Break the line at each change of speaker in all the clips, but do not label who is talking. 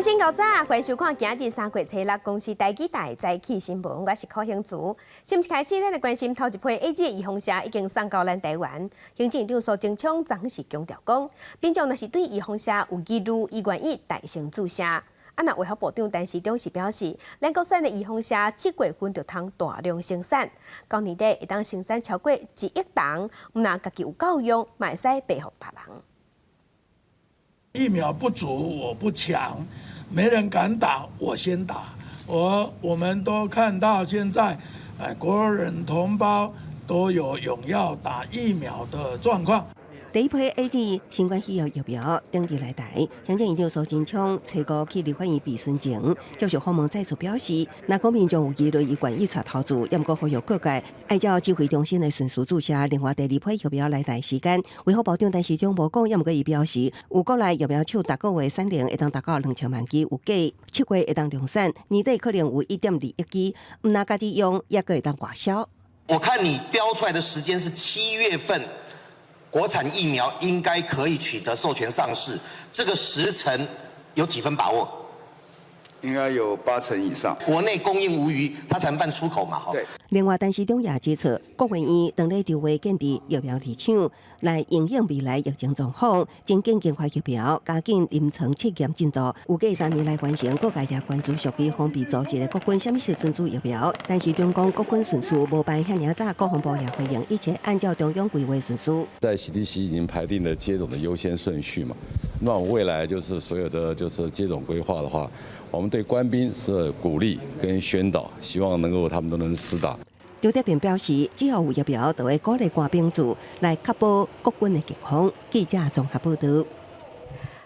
鄉親古早，歡迎收看今日3月初6公視台語台早起新聞，我是柯興慈。新聞開始，咱來關心頭一批 AZ 預防射已經送到咱台灣。行政院長蘇貞昌昨昏時強調講，民眾若是對預防射有疑慮，伊願意代先注射。啊，若衛福部長陳時中是表示，咱國產的預防射7月份就通大量生產，到年底會當生產超過1億筒，毋但家己有夠用，嘛會使賣予別人。
疫苗不足，我不搶，沒人敢打，我先打。我們都看到現在，哎，國人同胞都有踴躍打疫苗的狀況。
第一批 AZ 新冠肺炎疫苗頂日來台，行政院長蘇貞昌初五去立法院備詢前接受訪問，再次表示，若講民眾有疑慮，伊願意帶頭注，毋過呼籲各界按照指揮中心的順序注射。另外，第二批疫苗來台時間，衛福部長陳時中無講，毋過伊表示，有國內疫苗廠逐個月產量會當達到2000萬劑，預計7月會當量產，年底可能有1.2億劑，毋但家己用，抑閣會當外銷。
我看你標出來的時間是7月份。國產疫苗應該可以取得授權上市，這個時程有幾分把握？
應該有八成以上。
國內供應無虞，它才能辦出口嘛。
對。
另外，陳時中也指出，國衛院當咧籌劃建立疫苗二廠，來因應未來疫情狀況，真緊研發疫苗，加緊臨床試驗進度，預計3年內完成。各界也關注屬於防備組織的國軍啥物時陣注疫苗，陳時中講國軍順序無辦遐爾早，國防部也回應一切按照中央規劃順序。
在 CDC 已經排定了接種的優先順序嘛，那我未來就是所有的就是接種規劃的話，我們對官兵是鼓勵跟宣導，希望能夠他們都能施打。
劉德平表示，只要有疫苗，就會鼓勵官兵注，來確保國軍的健康。記者綜合報道。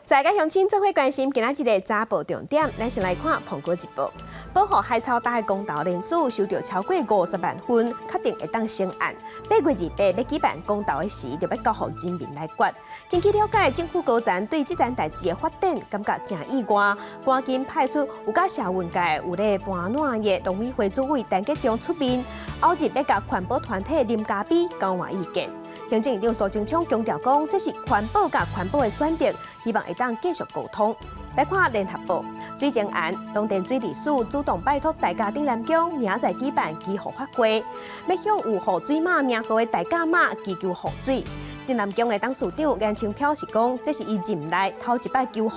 大家鄉親做伙關心今仔日的早報重點，咱先來看《蘋果日報》。保護海草礁的公投連署收到超過50萬份，確定會當成案。8月28欲舉辦公投的時，就欲交予人民來決。根據了解，政府高層對這件代誌的發展感覺誠意外，趕緊派出有佮社運界有咧盤撋的農委會主委陳吉仲出面，後日欲佮環保團體林嘉比交換意見。行政院長蘇貞昌強調講，這是環保佮環保的選擇，希望會當繼續溝通。來看聯合報，水情案，農田水利署主動拜託大甲鎮瀾宮，明仔載舉辦祈雨法會，欲向有雨水媽名號的大甲媽祈求雨水。鎮瀾宮的董事長顏清表示講，這是伊任內頭一擺求雨，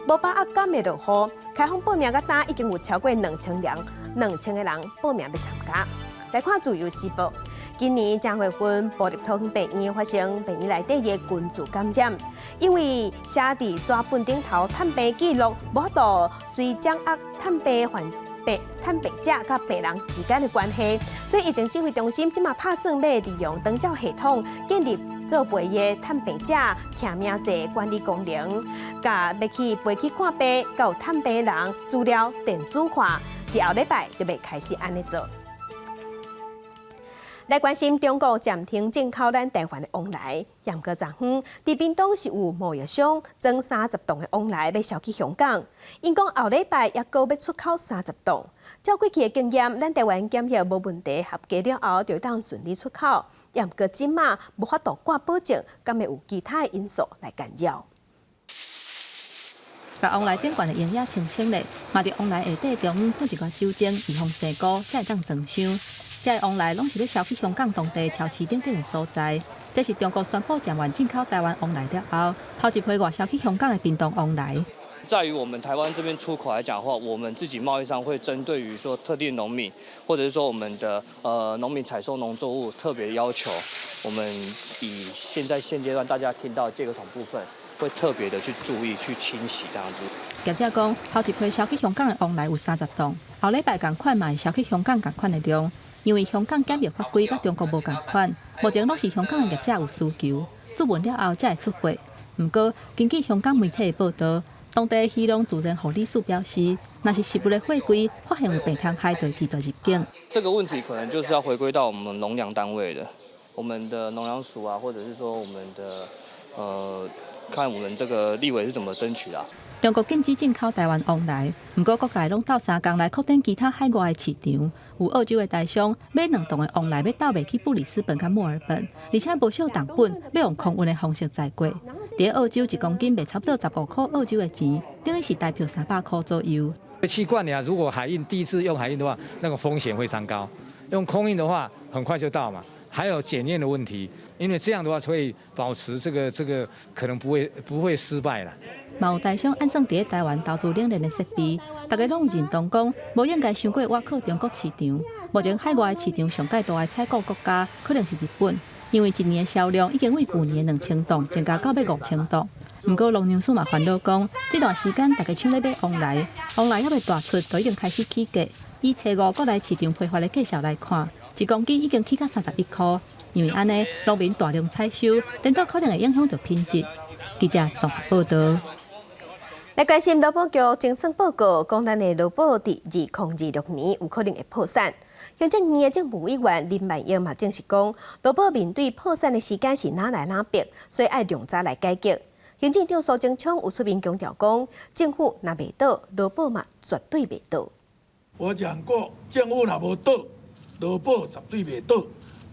無把握敢會落雨。開放報名到今已經有超過2000人，2000個人報名欲參加。來看自由時報。今年正月份，部立桃園病院發生病院內底的群聚感染，因為寫佇紙本頂頭探病記錄，無法度隨掌握探病患病探病者佮病人之間的關係，所以疫情指揮中心這馬拍算欲利用長照系統建立做陪的探病者簽名制管理功能，共欲去陪去看病，佮有探病人資料電子化，佇後禮拜就欲開始按呢做。來關心中國暫停進口咱台灣的往來，毋過昨昏，佇屏東是有貿易商裝30噸的往來欲銷去香港，𪜶講後禮拜猶閣欲出口30噸。照過去的經驗，咱台灣檢疫無問題，合格了後就當順利出口。毋過這馬無法度掛保證，敢會有其他的因素來干擾。
共往來頂懸的蠅仔清清咧，嘛佇往來下底中央放一寡酒精、預防生菇，才會當裝箱。這个往來攏是欲銷去香港當地超市等等的所在。這是中國宣布暫緩進口台灣往來了後，頭一批外銷去香港的屏東往來。
在於我們台灣這邊出口來講的話，我們自己貿易商會針對於說特定農民，或者是說我們的農民採收農作物特別要求，我們以現在現階段大家聽到這個種部分，會特別的去注意去清洗這樣子。
業者講，頭一批銷去香港的往來有30噸，後禮拜仝款嘛會銷去香港仝款的量，因為香港檢疫法規佮中國無仝款，目前攏是香港的業者有需求，注文了後才會出貨。毋過，根據香港媒體的報道，當地漁農自然護理署表示，若是食物的貨櫃發現有病蟲害，就會拒絕入境。
這個問題可能就是要回歸到我們農糧單位的，我們的農糧署啊，或者是說我們的，看我們這個立委是怎麼爭取啦。
中國禁止進口台灣往來，毋過各界攏鬥相共來擴展其他海外的市場。有澳洲的台商買2棟的往來，欲鬥賣去布里斯本佮墨爾本，而且無惜重本，欲用空運的方式載過。佇澳洲1公斤賣差不多15箍澳洲的錢。等於是台票300箍左右。
氣罐呢，如果海運第一次用海運的話，那個風險非常高；用空運的話，很快就到嘛。還有檢驗的問題，因為這樣的話可以保持這個可能不會失敗啦。
嘛有台商按算佇台灣投資冷鏈的設備，大家攏認同講，無應該傷過倚靠中國市場。目前海外市場上蓋大的採購國家可能是日本，因為一年的銷量已經為舊年2000噸增加到欲5000噸。毋過農糧署嘛煩惱講，這段時間大家搶咧買旺來，旺來猶未大出，就已經開始起價。以初五國內市場批發的價數來看，1公斤已經起到31箍。因為按呢，農民大量採收，顛倒可能會影響著品質。記者綜合報導。
來關心勞保局精算報告，講咱的勞保佇2026年有可能會破產。行政院的政務委員林萬億嘛證實講，勞保面對破產的時間是若來若迫，所以愛量早來解決。行政長蘇貞昌有出面強調講，政府若袂倒，勞保嘛絕對袂倒。
我講過，政府若無倒，勞保絕對袂倒。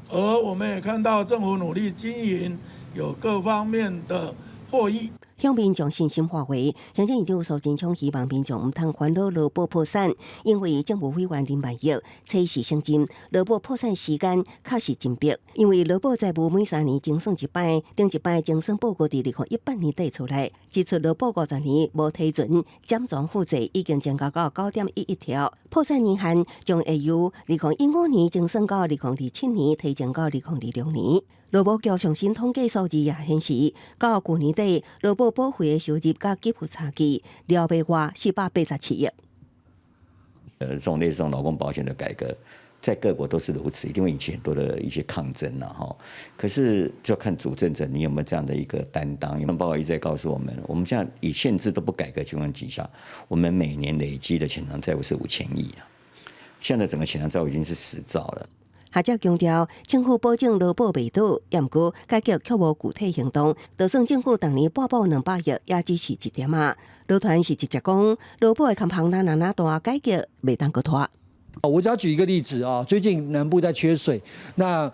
而我們也看到政府努力經營，有各方面的獲益。
向民眾信心喊話，行政院長蘇貞昌希望民眾毋通煩惱勞保破產，因為政務委員林萬億測試聲稱，勞保破產時間確實真迫，因為勞保債務每3年精算一擺，頂一擺精算報告佇2018年底出來，指出勞保50年無提存佔總負債已經增加到9.11兆，破產年限將會由2015年精算到2027年，提前到2026年。勞保局上新統計數字也顯示，到舊年底，勞保保費的收入佮給付差距，了袂外487億。
這種類似這種勞工保險的改革，在各國都是如此，一定會引起很多的一些抗爭啦，哈。可是就看主政者你有沒有這樣的一個擔當。有沒有報告一直在告訴我們，我們現在以憲制都不改革情況底下，我們每年累積的潛藏債務是5000億啊。現在整個潛藏債務已經是10兆了。
學者強調，政府保證勞保袂倒，也毋過改革卻無具體行動。就算政府逐年撥補200億，也只是一點仔。勞團是直接講，勞保的坎旁若若大，改革袂當閣拖。
我只要舉一個例子啊，最近南部在缺水，那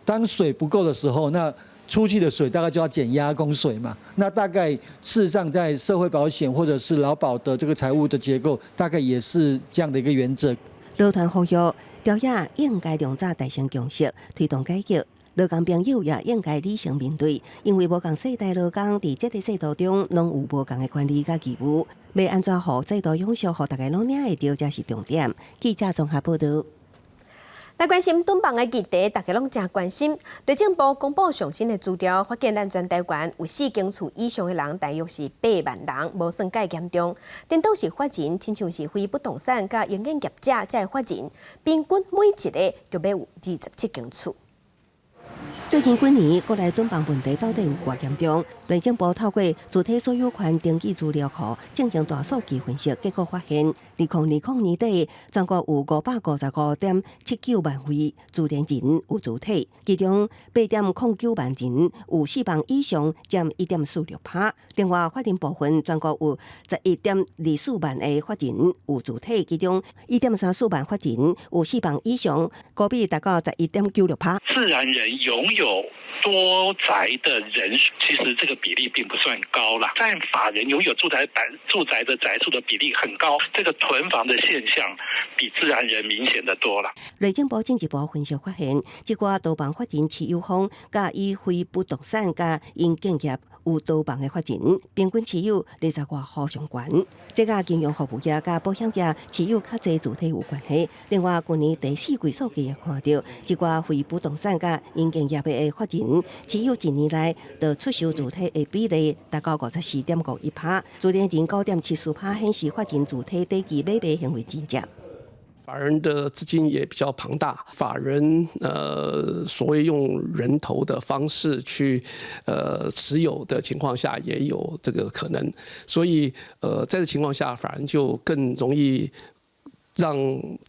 當水不夠的時候，那出去的水大概就要減壓供水嘛。那大概事實上，在社會保險或者是勞保的這個財務的結構，大概也是這樣的一個原則。
勞團呼籲，朝野應該量早達成共識，推動改革。勞工朋友也應該理性面對，因為無仝世代勞工佇這個制度中，攏有無仝的權利佮義務。欲按怎予制度永續，予大家攏領會著，才是重點。記者綜合報導。
來關心囤房的議題，大家攏誠關心。內政部公布上新的資料，發現咱全台灣有四間厝以上的人，大約是8萬人，無算蓋嚴重。顛倒是法人，親像是非不動產佮營建業者，這个法人，平均每一个就欲有27間厝。
最近幾年，國內囤房問題到底有偌嚴重？內政部透過住宅所有權登記資料庫進行大數據分析，結果發現，2020年底，全國有555.79萬位自然人有主體，其中8.09萬人有四房以上，佔1.46%。另外，法人部分，全國有11.24萬个法人有主體，其中1.34萬法人有四房以上，高比達到11.96%。
自然人擁有多宅的人數，其實這個比例並不算高啦。但法人擁有住宅的宅數的比例很高，這個囤房的現象比自然人明顯的多啦。
內政部進一步分析發現，這寡多房法人持有方，佮以非不動產佮營建業有多房的法人，平均持有20外戶上懸。這佮金融服務業佮保險業持有較濟住宅有關係。另外，去年第四季數據也看著，這寡非不動產佮營建業的法人持有一年內就出售住宅的比例達到54.51%，自然人9.74%，顯示法人住宅短期買賣行為真濟。
法人的資金也比較龐大，法人所謂用人頭的方式去持有的情況下，也有這個可能，所以在這情況下，法人就更容易讓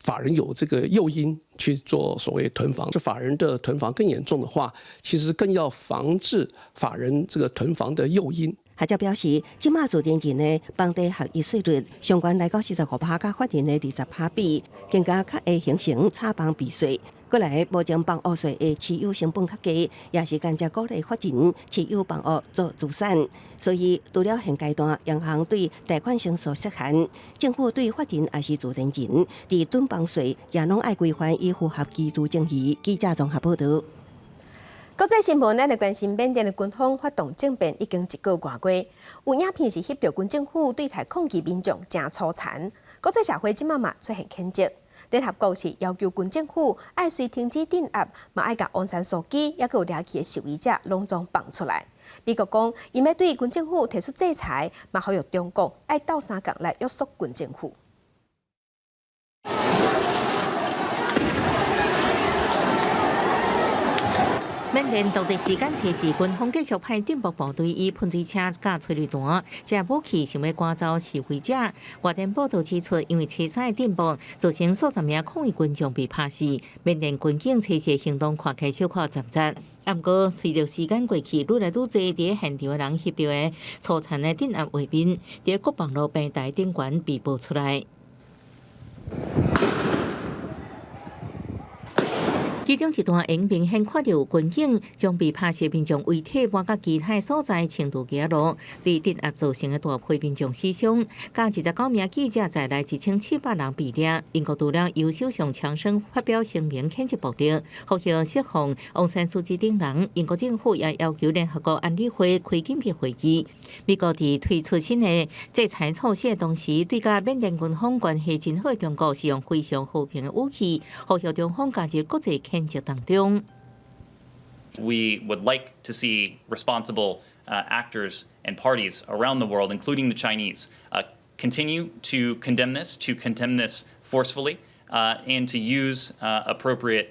法人有這個誘因去做所謂囤房。這法人的囤房更嚴重的話，其實更要防治法人這個囤房的誘因。
學者表示，這馬自然人的房地合一稅率上懸來到45%，佮法人的20%比，更加較會形成炒房避稅。過來，目前房屋稅的持有成本較低，也是間接鼓勵法人持有房屋做資產。所以，除了現階段央行對貸款成數設限，政府對法人抑是自然人，佇囤房稅也攏愛規範，以符合居住正義。記者綜合報導。
國際新聞，咱來關心緬甸的軍方發動政變已經一個外月，有影片是翕著軍政府對待抗議民眾誠粗殘，國際社會這馬嘛出現譴責。聯合國是要求軍政府愛隨停止鎮壓，嘛愛共翁山蘇姬抑閣有掠去的示威者攏總放出來。美國講，𪜶欲對軍政府提出制裁，嘛呼籲中國愛鬥相共來約束軍政府。
緬甸當地時間初四，軍方繼續派鎮暴部隊以噴水車佮催淚彈，這武器想欲趕走示威者。外電報導指出，因為初三的鎮暴造成數十名抗議群眾被拍死。緬甸軍警初四行動看起來小可暫暫，毋過隨著時間過去，愈來愈濟佇現場的人翕著的粗殘的鎮壓畫面，佇國防路平台頂懸被曝出來。其中一段影明顯看著有軍警將被拍死民眾遺體搬到其他所在清除街路，對鎮壓造成的大批民眾死傷，共29名記者在內1700人被掠。英國除了由首相強生發表聲明譴責暴力，呼籲釋放翁山蘇姬等人。英國政府也要求聯合國安理會開緊急會議。美國佇推出新的制裁措施的同時，對佮緬甸軍方關係真好的中國使用非常和平的語氣，呼籲中方加入國際譴責當中。
We would like to see responsible actors and parties around the world, including the Chinese, continue to condemn this forcefully, and to use appropriate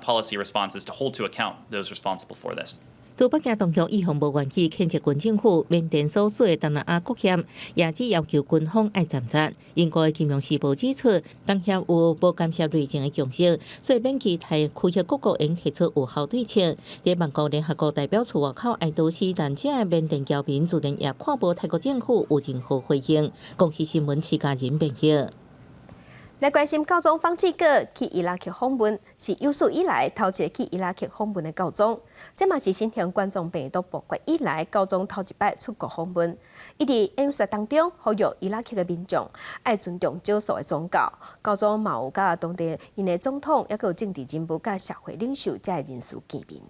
policy responses to hold to account those responsible for this.
對北京當局一向無願意譴責軍政府，緬甸所屬的東南亞國協也只要求軍方愛暫停。英國的《金融時報》指出，當協有無干涉內政的共識，所以免期待區域各國應提出有效對策。佇曼谷聯合國代表處外口哀悼死難者的緬甸僑民，自然也看無泰國政府有任何回應。公視新聞徐家仁編譯。
來關心教宗方濟各去伊拉克訪問，是有史以來頭一个去伊拉克訪問的教宗。這嘛是新型冠狀病毒爆發以來，教宗頭一擺出國訪問。伊佇演說當中呼籲伊拉克的民眾愛尊重少數的宗教。教宗嘛有佮當地𪜶的總統，抑閣有政治人物佮社會領袖遮的人士見面。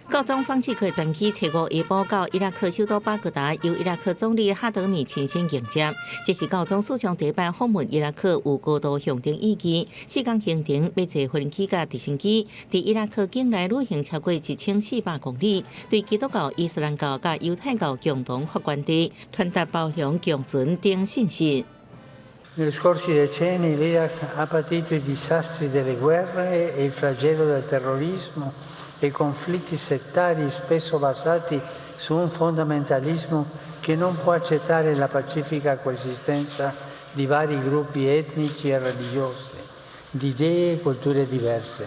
教宗方濟各專機初五下晡到伊拉克首都巴格達，由伊拉克總理哈德米親身迎接。這是教宗史上第一擺訪問伊拉克，有高度象徵意義。4天行程，欲坐飛機佮直升機，佇伊拉克境內旅行超過1400公里，對基督教、伊斯蘭教佮猶太教共同發源地，傳達包容共存等信息。
Negli scorsi decenni l'Iraq ha patito i disastri delle guerre e il flagello del terrorismo e conflitti settari spesso basati su un fondamentalismo che non può accettare la pacifica coesistenza di vari gruppi etnici e religiosi, di idee e culture diverse.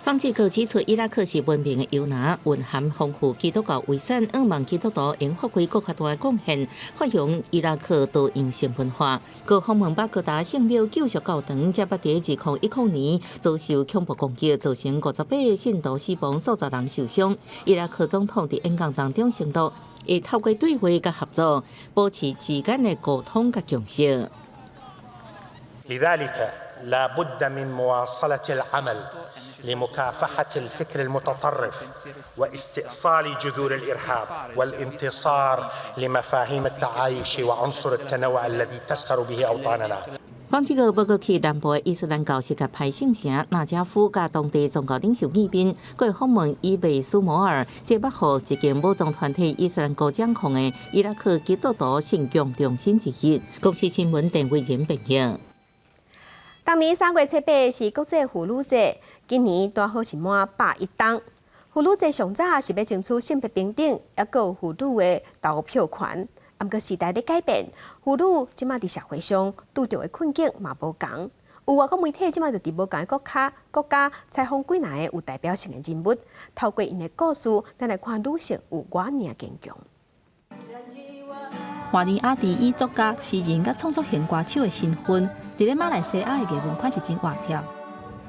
方濟各指出，伊拉克是文明的搖籃，蘊含豐富基督教遺產，向望基督徒應發揮閣較大的貢獻，發揚伊拉克多樣性文化。閣訪問巴格達聖廟救贖教堂，這捌佇2010年遭受恐怖攻擊，造成58個信徒死亡，數十人受傷。伊拉克總統佇演講當中承諾，會透過對話佮合作，保持之間的溝通佮共識。
لذلك لا بد من مواصلة العمل لمكافحة الفكر المتطرف واستئصال جذور الإرهاب والانتصار لمفاهيم التعايش وعنصر التنوع الذي تزخر به أوطاننا.
方濟各閣去南部的伊斯蘭教什葉派聖城納賈夫，佮當地宗教領袖見面，閣訪問伊貝蘇摩爾，這捌予一間武裝團體伊斯蘭國掌控的伊拉克基督徒信仰中心之一。公視新聞鄧偉仁編譯。
逐年3月7日是國際婦女節，今年拄好是滿101冬。婦女節上早是欲爭取性別平等，抑閣有婦女的投票權。毋過時代咧改變，婦女這馬佇社會上拄著的困境嘛無仝。有外國媒體這擺就佇無仝國家國家採訪幾若个有代表性的人物，透過𪜶的故事，咱來看女性有偌爾堅強。
華尼阿迪以作家、詩人佮創作型歌手的身份，佇咧馬來西亞的藝文圈是真活躍。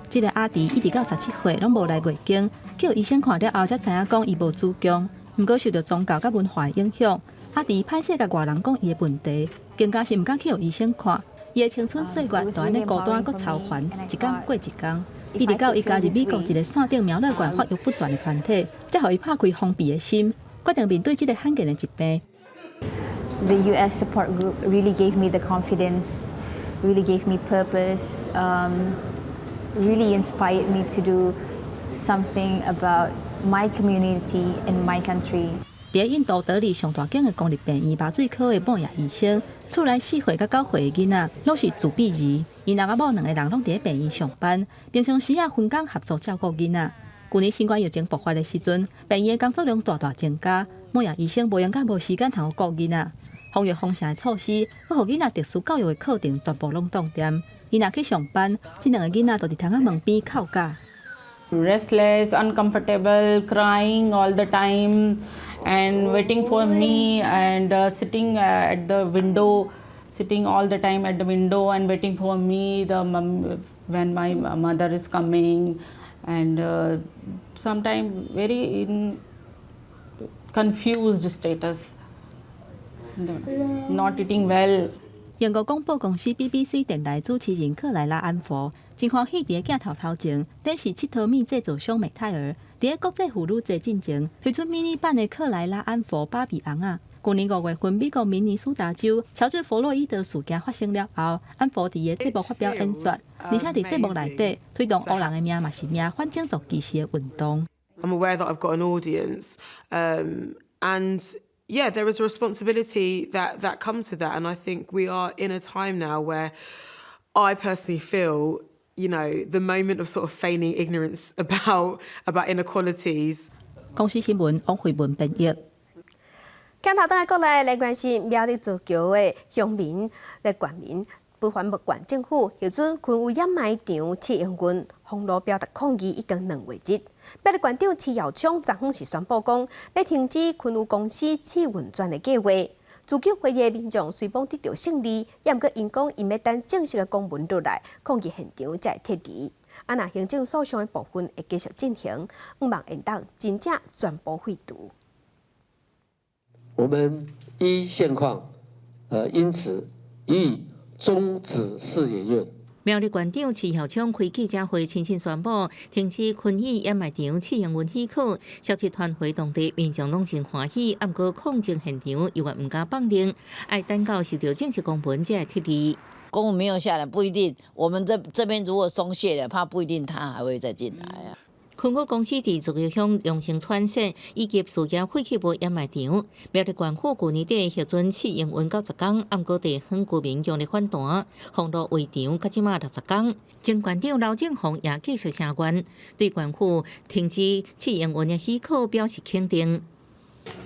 這个阿迪一直到17歲攏無來月經，予醫生看了後才知影講伊無子宮。毋過受著宗教佮文化的影響，阿迪歹勢共外人講伊的問題，更加是毋敢去予醫生看。伊的青春歲月就按呢孤單閣操煩，一工過一工。一直到伊加入美國一个山頂苗栗縣發育不全的團體，才予伊拍開封閉的心，決定面對這个罕見的疾病。
The US support group really gave me the confidence, really gave me purpose, really inspired me to do something about my community and my country.
佇印度德里上大間的公立病院麻醉科的莫亞醫生，厝內4歲佮9歲的囡仔攏是自閉兒，𪜶翁仔某兩个人攏佇咧病院上班，平常時仔分工合作照顧囡仔。舊年新冠疫情爆發的時陣，病院的工作量大大增加，莫亞醫生無閒佮無時間通好顧囡仔。防疫封城的措施，閣予囡仔特殊教育的課程全部攏凍定。伊若去上班，這兩个囡仔就佇窗仔門邊哭甲。
Restless, uncomfortable, crying all the time, and waiting for me, and sitting at the window, sitting all the time at the window and waiting for me. The mum, when my mother is coming, and sometimes very in confused status, not eating well.
英國廣播公司 BBC 電台主持人克萊拉安佛真歡喜佇咧鏡頭頭前展示𨑨迌物製造商美泰爾佇咧國際婦女節進前推出迷你版的克萊拉安佛芭比尪仔。舊年5月份，美國明尼蘇達州喬治弗洛伊德事件發生了後，安佛佇伊的節目發表演說，而且佇節目內底推動黑人的命嘛是命，反種族歧視的運動。
I'm aware that I've got an audience, and yeah, there is a responsibility that comes with that. And I think we are in a time now where I personally feel the moment of sort of feigning ignorance about inequalities.
公視新聞王慧文編譯。
鏡頭轉來國內來關心苗栗造橋的鄉民來縣民不反目縣政府核准昆宇掩埋場試營運封路表達抗議已經2月日。苗栗縣長徐耀昌昨昏是宣布講，欲停止昆宇公司試運轉的計劃。自救會的民眾雖罔得著勝利，也毋過𪜶講𪜶欲等正式的公文落來，抗議現場才會撤離。啊，若行政訴訟的部分會繼續進行，向望會當真正全部廢除。
我們依現況，因此予以終止試營運。
苗栗縣長徐耀昌開記者會，親身宣布停止昆宇掩埋場試營運許可。消息傳回當地民眾攏真歡喜，毋過抗爭現場猶原毋敢放任，愛等到收到正式公文才會撤離。
公文沒有下來不一定，我們這邊如果鬆懈了，怕不一定他還會再進來啊。
昆宇公司佇竹崎鄉龍生村線以及事業廢棄物掩埋場，苗栗縣府舊年底核准試營運90工，毋過地方居民強烈反彈，封路圍場到這馬60工。前縣長劉政鴻也繼續聲援，對縣府停止試營運的許可表示肯定。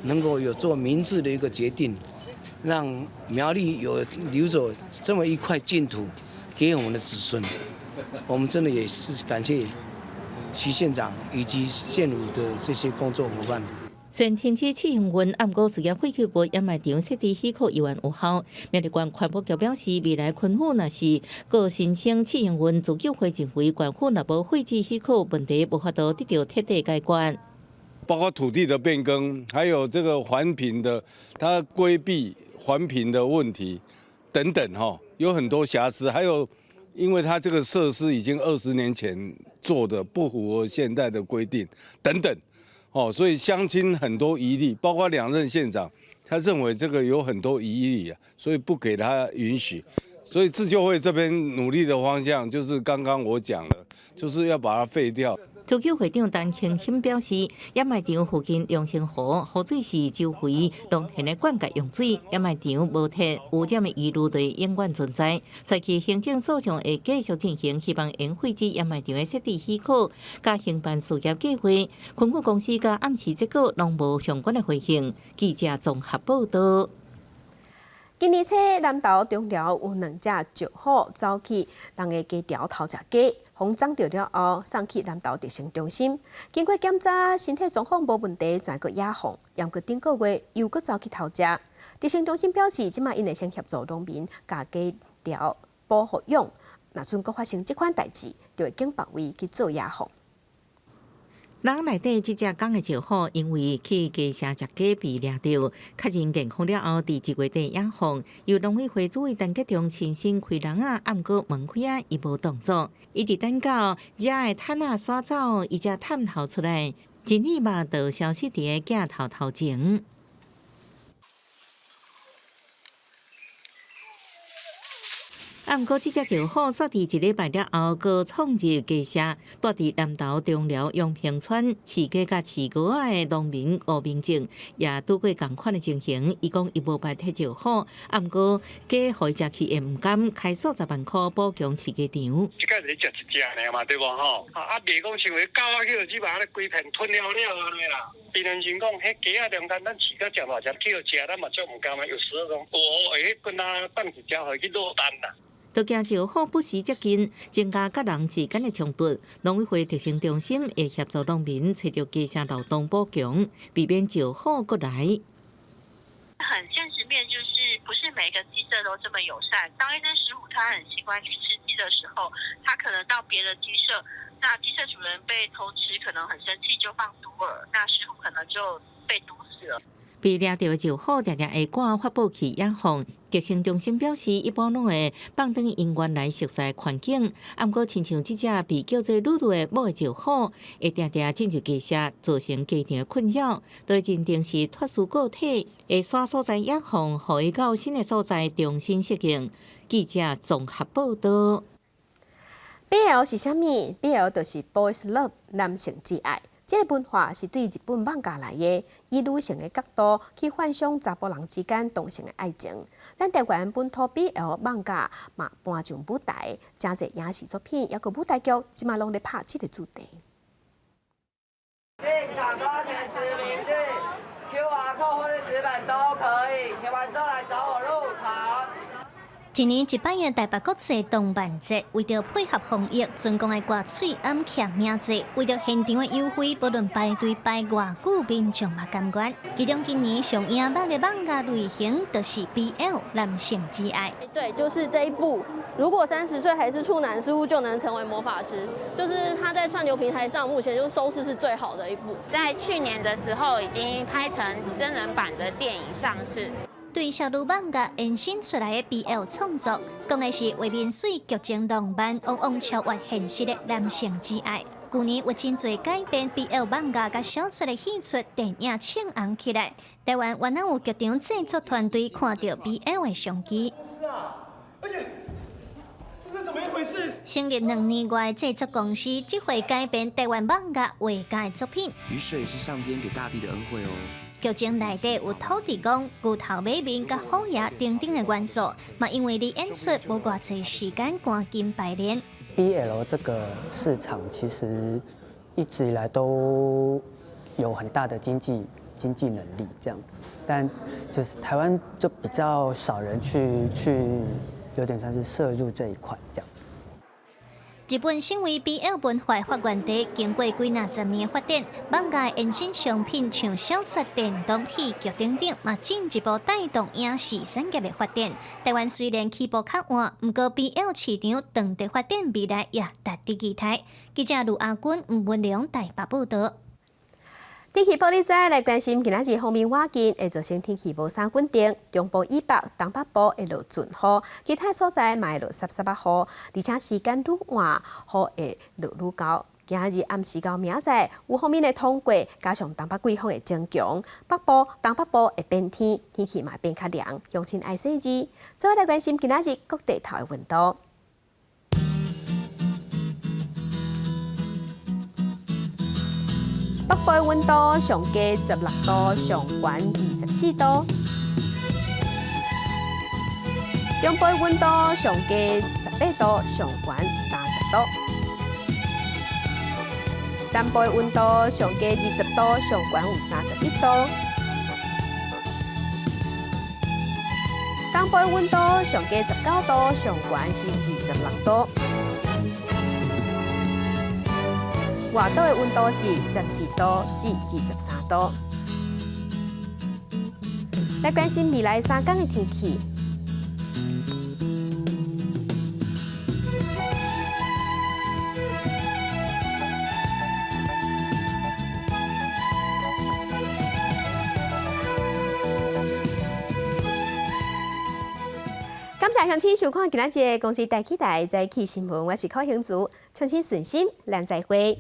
能夠有做明智的一個決定，讓苗栗有留着這麼一塊淨土給我們的子孫，我們真的也是感謝徐縣長以及縣府的這些工作夥伴。
雖然停止試營運，毋過事業廢棄物掩埋場設置許可猶原有效。苗栗縣環保局表示，未來昆宇若是閣申請試營運，自救會認為縣府若無廢置許可，問題無法度得到徹底解決。
包括土地的變更，還有這個環評的，它規避環評的問題等等，哈，有很多瑕疵。還有，因為它這個設施已經20年前做的，不符合現代的規定等等，哦，所以鄉親很多疑慮，包括兩任縣長，他認為這個有很多疑慮啊，所以不給他允許。所以自救會這邊努力的方向，就是剛剛我講的，就是要把它廢掉。
自救會長陳清興表示，掩埋場附近龍生湖湖水是周圍農田的灌溉用水，掩埋場無鐵污染的疑慮會永遠存在。所以行政訴訟會繼續進行，希望用廢置掩埋場的設置許可，佮興辦事業計劃。昆宇公司佮暗示結果攏無相關的回應。記者綜合報道。
今年初南投中寮有兩隻石虎走去人的雞巢偷食雞，予抓著了後送去南投特生中心，經過檢查身體狀況無問題，轉閣野放。毋過頂個月又閣走去偷食。特生中心表示，這馬𪜶會先協助農民共雞巢補予養，若準閣發生這款代誌，就會揀別位去做野放。
籠內底這隻公的石虎，因為去雞舍食雞被掠著，確認健康了後，佇一月底野放。由農委會主委陳吉仲親身開籠仔，毋過門開仔，伊無動作，一直等到遮的毯仔徙走，伊才探頭出來，一耳目就消失佇個鏡頭頭前。啊，毋過這隻石虎煞佇一禮拜了後，閣闖入雞舍，住佇南投中寮永平村飼雞佮飼鵝仔的農民吳明正，也拄過仝款的情形。伊講伊無捌提石虎，啊，毋過雞予伊食去會毋甘，開數十萬箍補強飼雞場。
一擺是食一隻爾嘛，對無吼？啊，袂講像彼狗仔去予這把規片吞了了按呢啦。變成是講，彼雞仔中間咱飼到誠大隻，去予食，咱嘛足毋甘啊。有時講，我會去滾啊，放一隻予伊去落單啦。
都驚石虎不時接近，增加佮人之間的衝突。農委會特生中心會協助農民揣著雞舍漏洞補強，避免石虎閣來。
很現實面就是，不是每一個雞舍都這麼友善。當一隻石虎它很習慣去吃雞的時候，它可能到別的雞舍，那雞舍主人被偷吃，可能很生氣就放毒饵，那石虎可能就被毒死了。
被掠著的石虎定定會趕發報去野放。特生中心表示，一般攏會放轉𪜶原來熟悉的環境。啊，毋過親像這隻被叫做露露的母的石虎，會定定進入雞舍，造成雞場的困擾。都認定是脫序個體，會徙所在野放，予伊到新的所在重新適應。記者綜合報導。
BL 是啥物？BL 就是 Boys Love，男性之愛。這个文化是對日本漫畫來的，以女性的角度去幻想查埔人之間同性的愛情。咱台灣本土 BL 漫畫嘛搬上舞台，誠濟影視作品，抑閣舞台劇，這馬攏咧拍這个主題。
進場都要填實名制，QR code 或者紙本都可以，填完之後來找我入場。
一年一擺的台北國際動漫節，為著配合防疫，全國愛掛喙罨簽名制，為著現場的優惠，不論排隊排偌久，民眾嘛甘願。其中今年上贏目的漫畫類型，就是 BL 男性之愛。
對，就是這一部。如果30歲還是處男，似乎就能成為魔法師。就是他在串流平台上，目前就收視是最好的一部。
在去年的時候，已經拍成真人版的電影上市。
對少女漫畫延伸出來的 BL 創作，講的是畫面媠、劇情浪漫，往往超越現實的男性之愛。舊年有真濟改編 BL 漫畫佮小說的戲出電影唱紅起來。台灣原來有劇場製作團隊看著 BL 的商機。
是啊，而且這是怎麼一回事？
成立2年外的製作公司，這回改編台灣漫畫畫家的作品。
雨水是上天給大地的恩惠哦。
劇情內底有土地公、牛頭馬面、佮虎爺等等的元素，嘛因為離演出無偌濟時間，趕緊排練。
BL 這個市場其實一直以來都有很大的經濟能力，這樣，但就是台灣就比較少人去，有點像是涉入這一塊這樣。
日本身為 BL 文化發源地，經過幾若十年的發展，漫畫延伸商品像小說、電動、戲劇等等，嘛進一步帶動影視產業的發展。台灣雖然起步較晚，毋過 BL 市場長期發展未來也值得期待。記者盧阿君、吳文良台北報導。
天氣報你知來關心，今仔日鋒面倚近會造成天氣無啥穩定，中部以北、東北部會落陣雨，其他所在嘛會落濕濕仔雨，而且時間愈晚，雨會落愈厚。今仔日暗時到明仔載，有鋒面會通過，加上東北季風會增強，北部、東北部會變天，天氣嘛變較涼，鄉親愛細緻。再來關心今仔日各地頭的溫度。北部的溫度上低16度，上懸24度；中部的溫度上低18度，上懸30度；南部的溫度上低20度，上懸有31度；東東部的溫度上低19度，上懸是26度。外島的溫度是12度至23度。來關心未來3天的天氣。感謝鄉親收看今仔日的公視大起台早起新聞，我是柯興祖，創新順心，咱再會。